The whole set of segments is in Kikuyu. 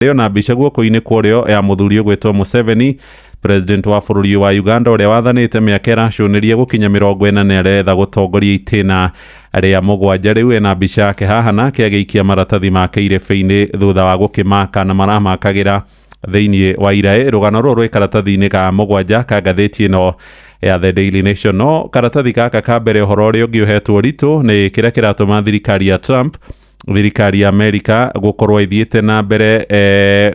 Ona mbica guoko-inĩ kwa ũrĩo ya mũthuri ũgwĩtwo Museveni, president wa bũrũri wa Uganda, ũrĩa wathanĩte mĩaka ĩracũnĩria gũkinya 40 nĩ aretha gũtongoria itĩna rĩa mũgwanja. Rĩu ena mbica yake haha nake agĩikia maratathi make irebe-inĩ thutha wa gũkĩmaka na maramakagĩra thĩinĩ wa iraĩ. Rũgano rũrũ rwĩ karatathi-inĩ ga mũgwanja ka ngathĩti ĩno ya The Daily Nation. No karatathi gaka ka mbere, ũhoro ũrĩa ũngĩ ũhetwo ũritũ nĩ kĩrĩa kĩratũma thirikari ya Trump, thirikari ya Amerika, gũkorwo ĩthiĩte na mbere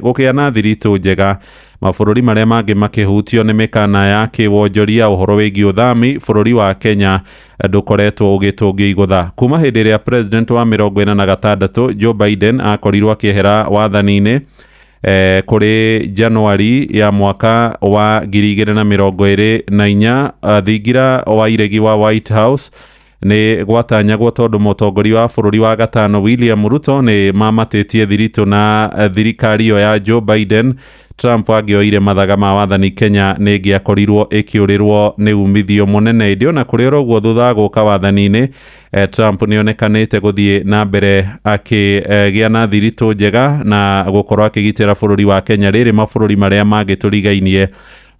gũkĩa na thiritũ njega, mabũrũri marĩa mangĩ makĩhutio nĩ mĩkana ya kĩwonjoria ũhoro wĩgiĩ ũthami. Bũrũri wa Kenya ndũkoretwo ũgĩtũngio igũtha kuma hĩndĩ ĩrĩa president wa 46 Joe Biden akorirwo akĩehera wathani-inĩ kũrĩ Januari ya mwaka wa 2024. Thingira wa iregi wa White House nĩ gwatanyagwo tondũ mũtongoria wa bũrũri wa gatano William Ruto nĩ mamatĩtie thiritũ na thirikari ĩyo ya Joe Biden. Trump angĩoire mathaga ma wathani, Kenya nĩ ĩngĩakorirwo ĩkĩũrĩrwo nĩ umithio mũnene. Ĩndĩ ona kũrĩ oro ũguo, thutha wa gũka wathani-inĩ, Trump nĩ onekanĩte gũthiĩ na mbere akĩgĩa na thiritũ njega na gũkorwo akĩgitĩra bũrũri wa Kenya, rĩrĩ mabũrũri marĩa mangĩ tũrigainie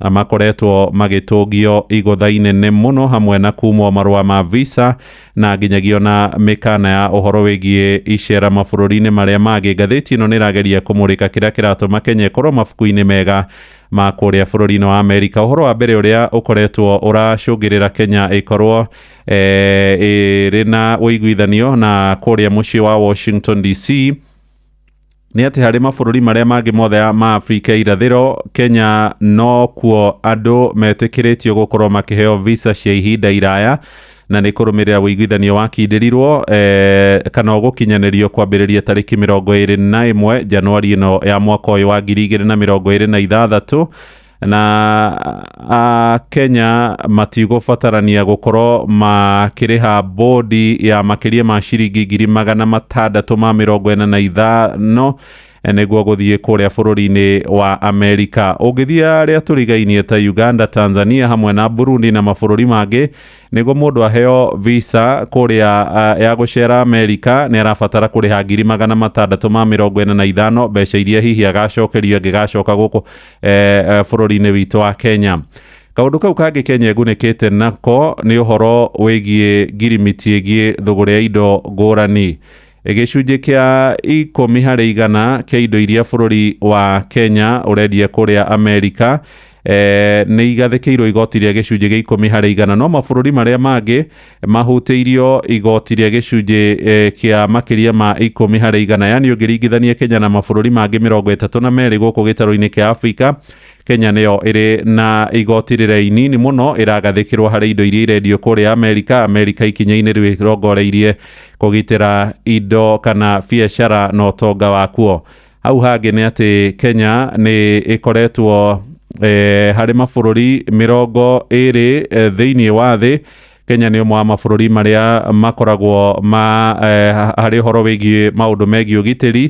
makoretwo magĩtũngio igũtha inene mũno, hamwe na kumwo marũa ma visa na nginyagia ona mĩkana ya ũhoro wĩgiĩ icera mabũrũri-inĩ marĩa mangĩ. Ngathĩti ĩno nĩ ĩrageria kũmũrĩka kĩrĩa kĩratũma Kenya ĩkorwo mabuku-inĩ mega ma kũrĩa bũrũri-inĩ wa Amerika. Ũhoro wa mbere ũrĩa ũkoretwo ũracũngĩrĩra Kenya ĩkorwo ĩrĩ na ũiguithanio na kũrĩa mũciĩ wa Washington DC nĩ atĩ harĩ mabũrũri marĩa mangĩ mothe ma Afrika irathĩro, Kenya no kuo andũ metĩkĩrĩtio gũkorwo makĩheo visa cia ihinda iraya, na nĩ kũrũmĩrĩra ũiguithanio wakindĩrirwo kana ũgũkinyanĩrio kwambĩrĩria tarĩki 21 Januari ĩno ya mwaka ũyũ wa 2026, na Kenya matigũbatarania gũkorwo makĩrĩha bodi ya makĩria ma ciringi 645,000 nĩguo gũthiĩ kũrĩa bũrũri-inĩ wa Amerika. Ũngĩthiĩ arĩa tũrigainie ta Uganda, Tanzania hamwe na Burundi na mabũrũri mangĩ, nĩguo mũndũ aheo visa kũrĩa ya gũcera Amerika, nĩ arabatara kũrĩha 645,000, mbeca iria hihi agacokerio angĩgacoka gũkũ bũrũri-inĩ witũ wa Kenya. Kaũndũ kau kangĩ Kenya ĩgunĩkĩte nako nĩ ũhoro wĩgiĩ ngirimiti ĩgiĩ thũgũrĩ ya indo ngũrani. Gĩcunjĩ kĩa 10% kĩa indo iria bũrũri wa Kenya ũrendia kũrĩa Amerika nĩ igathĩkĩirwo igoti rĩa gĩcunjĩ gĩa 10%, no mabũrũri marĩa mangĩ mahutĩirio igoti rĩa gĩcunjĩ kĩa makĩria ma 10%. Yani ũngĩringithania Kenya na mabũrũri mangĩ 32 gũkũ gĩtarũ-inĩ kĩa Afrika, Kenya nĩyo ĩrĩ na igoti rĩrĩa inini mũno ĩragathĩkĩrwo harĩ indo iria irendio kũrĩa Amerika. Amerika ikinya-inĩ rĩu ĩrongoreirie kũgitĩra indo kana biacara na ũtonga wakuo. Hau hangĩ nĩ atĩ Kenya nĩ ĩkoretwo harĩ mabũrũri 20 thĩinĩ wa thĩ. Kenya nĩ ũmwe wa mabũrũri marĩa makoragwo ma harĩ ũhoro wĩgiĩ maũndũ megiĩ ũgitĩri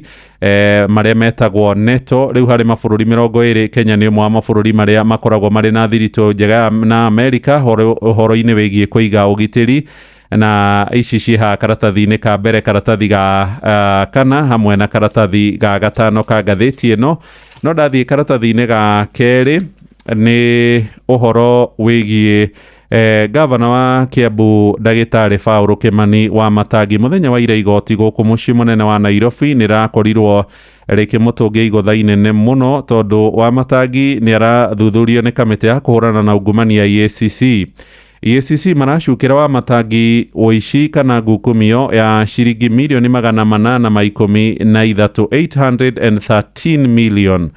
marĩa metagwo NATO. Rĩu harĩ mabũrũri 20, Kenya nĩ ũmwe wa mabũrũri marĩa makoragwo marĩ na thiritũ njega na Amerika ũhoro-inĩ wĩgiĩ kũiga ũgitĩri, na ici ciĩ haha karatathi-inĩ ka mbere, karatathi ga kana hamwe na karatathi ga gatano ka ngathĩti ĩno. No ndathiĩ karatathi-inĩ ga kerĩ, nĩ ũhoro wĩgiĩ gavana wa Kiambu Ndagĩtarĩ Paul Kimani wa Matangi. Mũthenya wa ira igoti gũkũ mũciĩ mũnene wa Nairobi nĩ rakorirwo rĩkĩmũtũngia igũtha inene mũno, tondũ wa Matangi nĩ arathuthurio nĩ kamĩtĩ ya kũhũrana na ungumania EACC. EACC maracukĩra wa Matangi ũici kana ngukumio ya ciringi mirioni 813, 813 million,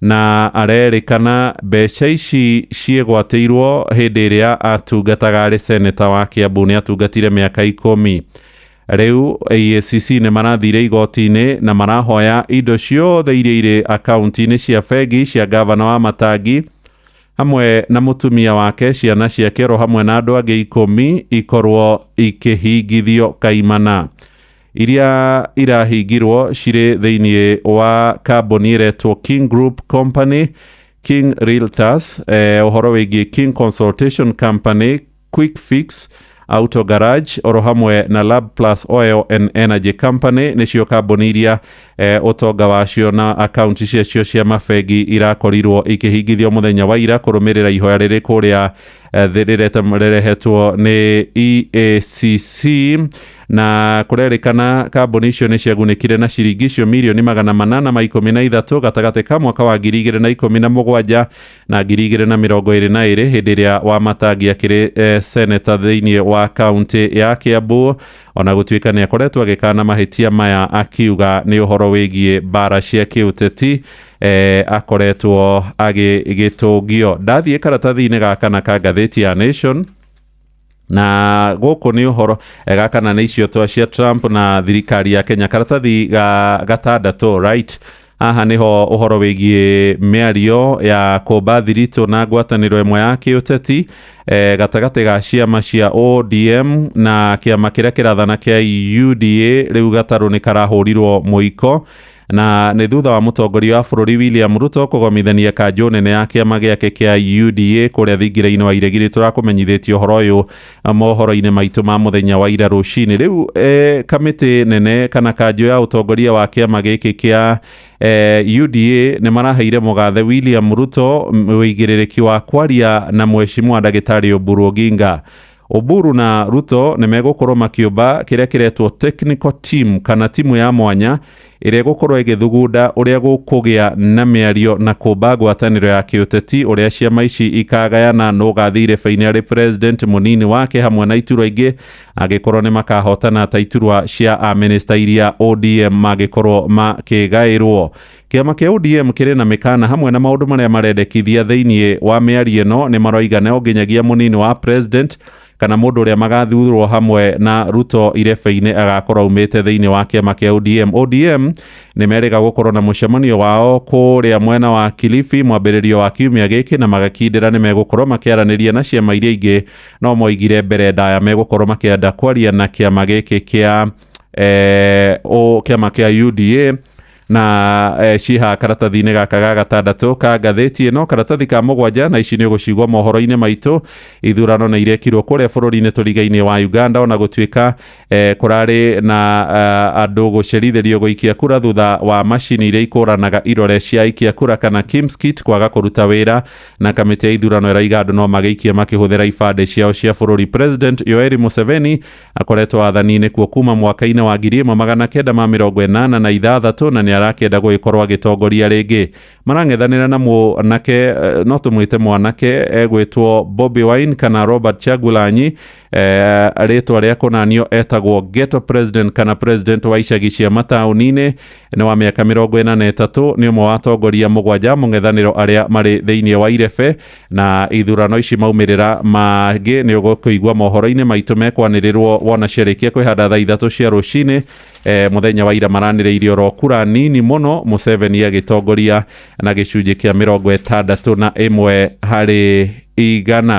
na arerĩkana mbeca ici ciĩgwatĩirwo hĩndĩ ĩrĩa atungataga arĩ seneta wa Kiambu. Nĩ atungatire mĩaka 10. Rĩu EACC nĩ marathire igoti-inĩ na marahoya indo ciothe iria irĩ akaunti-inĩ cia bengi cia gavana wa Matangi hamwe na mũtumia wake, ciana ciake, oro hamwe na andũ angĩ 10 ikorwo ikĩhingithio kaimana. Iria irahingirwo cirĩ thĩinĩ wa kambuni ĩretwo King Group Company, King Realtors, ũhoro wĩgiĩ King Consultation Company, Quick Fix Auto Garage oro hamwe na Lab Plus Oil and Energy Company nĩcio kambuni iria ũtonga wacio na akaunti ciacio cia mabengi irakorirwo ikĩhingithio mũthenya wa ira kũrũmĩrĩra ihoya rĩrĩ kũrĩa rĩrehetwo nĩ EACC. Na kũrerĩkana kambuni icio nĩ ciagunĩkire na ciringi icio mirioni 813 gatagatĩ ka mwaka wa 2017 na 2022, hĩndĩ ĩrĩa Wamatangi akĩrĩ seneta thĩinĩ wa kaunti ya Kiambu. Ona gũtuĩka nĩ akoretwo agĩkana mahĩtia maya, akiuga nĩ ũhoro wĩgiĩ mbara cia kĩũteti, akoretwo agĩgĩtũngio. Ndathiĩ karatathi-inĩ ga kana ka ngathĩti ya Nation, na gũkũ nĩ ũhoro gakana nĩ icio twa cia Trump na thirikari ya Kenya. Karatathi ga gatandatũ, right, haha niho ũhoro wĩgiĩ mĩario ya kũmba thiritũ na ngwatanĩro ĩmwe ya kĩũteti gatagatĩ ga ciama cia ODM na kĩama kĩrĩa kĩrathana kĩa UDA. Rĩu gatarũ nĩ karahũrirwo mũiko, na nĩ thutha wa mũtongoria wa bũrũri William Ruto kũgomithania kanjũ nene ya kĩama gĩake kĩa UDA kũrĩa thingira-inĩ wa iregi. Tũrakũmenyithĩtie ũhoro ũyũ mohoro-inĩ maitũ ma mũthenya wa ira rũcinĩ. Rĩu kamĩtĩ nene kana kanjũ ya ũtongoria wa kĩama gĩkĩ kĩa UDA nĩ maraheire mũgathe William Ruto ũigĩrĩrĩki wa kwaria na mheshimiwa ndagĩtarĩ Oburu Oginga. Oburu na Ruto nĩ megũkorwo makĩũmba kĩrĩa kĩretwo technical team, kana timu ya mwanya ĩrĩa ĩgũkorwo ĩgĩthugunda ũrĩa gũkũgĩa na mĩario na kũmba ngwatanĩro ya kĩũteti, ũrĩa ciama ici ikagayana, nũ ũgathiĩ irebe-inĩ arĩ president, mũnini wake, hamwe na iturwa ingĩ angĩkorwo nĩ makahotana, ta iturwa cia amĩnĩsta iria ODM mangĩkorwo makĩgaĩrwo. Kĩama kĩa ODM kĩrĩ na mĩkana hamwe na maũndũ marĩa marendekithia thĩinĩ wa mĩario ĩno. Nĩ maroiga no nginyagia mũnini wa president kana mũndũ ũrĩa magathurwo hamwe na Ruto irebe-inĩ agakorwo aumĩte thĩinĩ wa kĩama kĩa ODM. ODM nĩ merĩga gũkorwo na mũcemanio wao kũrĩa mwena wa Kilifi mwambĩrĩrio wa kiumia gĩkĩ, na magakindĩra nĩ megũkorwo makĩaranĩria na ciama iria ingĩ, no moigire mbere ndaya megũkorwo makĩenda kwaria na kĩama gĩkĩ kĩa kĩama kĩa UDA. Na ciha karatathi-inĩ gaka ga gatandatũ ka ngathĩti ĩno. Karatathi ka mũgwanja, na ici nĩ ũgũcigua mohoro-inĩ maitũ, ithurano nĩ irekirwo kũrĩa bũrũri-inĩ tũrigainĩ wa Uganda, ona gũtuĩka kũrarĩ na andũ gũcerithĩrio gũikia kura thutha wa macini iria ikũranaga irore cia aikia kura, kana KIEMS kit, kwaga kũruta wĩra, na kamĩtĩ ya ithurano ĩraiga andũ no magĩikie makĩhũthĩra ibandĩ ciao cia bũrũri. President Yoweri Museveni akoretwo wathani-inĩ kuo kuma mwaka-inĩ wa 1986, na nĩ arakĩenda gũgĩkorwo agĩtongoria rĩngĩ. Marang'ethanĩra na mwanake, no tũmwĩte mwanake, egwĩtwo Bobi Wine kana Robert Kyagulanyi, rĩtwa rĩa kũnanio etagwo ghetto president kana president wa icagi cia mataũni-inĩ. Nĩ wa mĩaka 43, nĩ ũmwe wa atongoria mũgwanja mũng'ethanĩro arĩa marĩ thĩinĩ wa irebe. Na ithurano ici maumĩrĩra mangĩ nĩ ũgũkĩigua mohoro-inĩ maitũ mekwanĩrĩrwo wona ciarĩkia kwĩhanda thaa 3 cia rũcinĩ. Mũthenya wa ira maranĩrĩirie oro kura nini mũno, Museveni agĩtongoria na gĩcunjĩ kĩa 61%.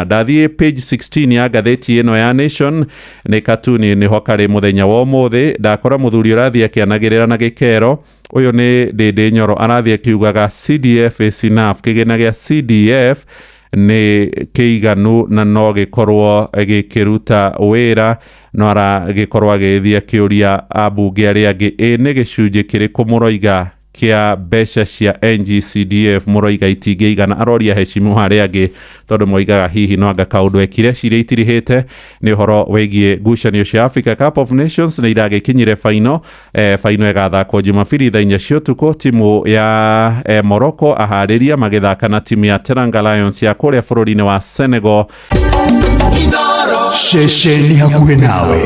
Ndathiĩ page 16 ya ngathĩti ĩno ya Nation, nĩ katuni nĩho karĩ mũthenya wa ũmũthĩ. Ndakora mũthuri ũrathiĩ akĩanagĩrĩra na gĩkero. Ũyũ nĩ Ndĩndĩ Nyoro, arathiĩ akiugaga CDF is enough, kĩgĩna gĩa CDF nĩ kĩiganu na no gĩkorwo gĩkĩruta wĩra. No aragĩkorwo agĩthiĩ akĩũria ambunge arĩa angĩ, ĩ nĩ gĩcunjĩ kĩrĩkũ mũroiga kĩa mbeca cia NGCDF mũroiga itingĩigana? Aroria heshimu arĩa angĩ, tondũ moigaga hihi no anga kaũndũ ekire. Ciria itirihĩte nĩ ũhoro wĩgiĩ ngucanio cia Africa Cup of Nations, nĩ iragĩkinyire final. Final ĩgathakwo Jumapili thaa 4 cia ũtukũ, timu ya Morocco aharĩria magĩthaka na timu ya Teranga Lions ya kũrĩa bũrũri-inĩ wa Senegal. Ceceni hakuhĩ nawe.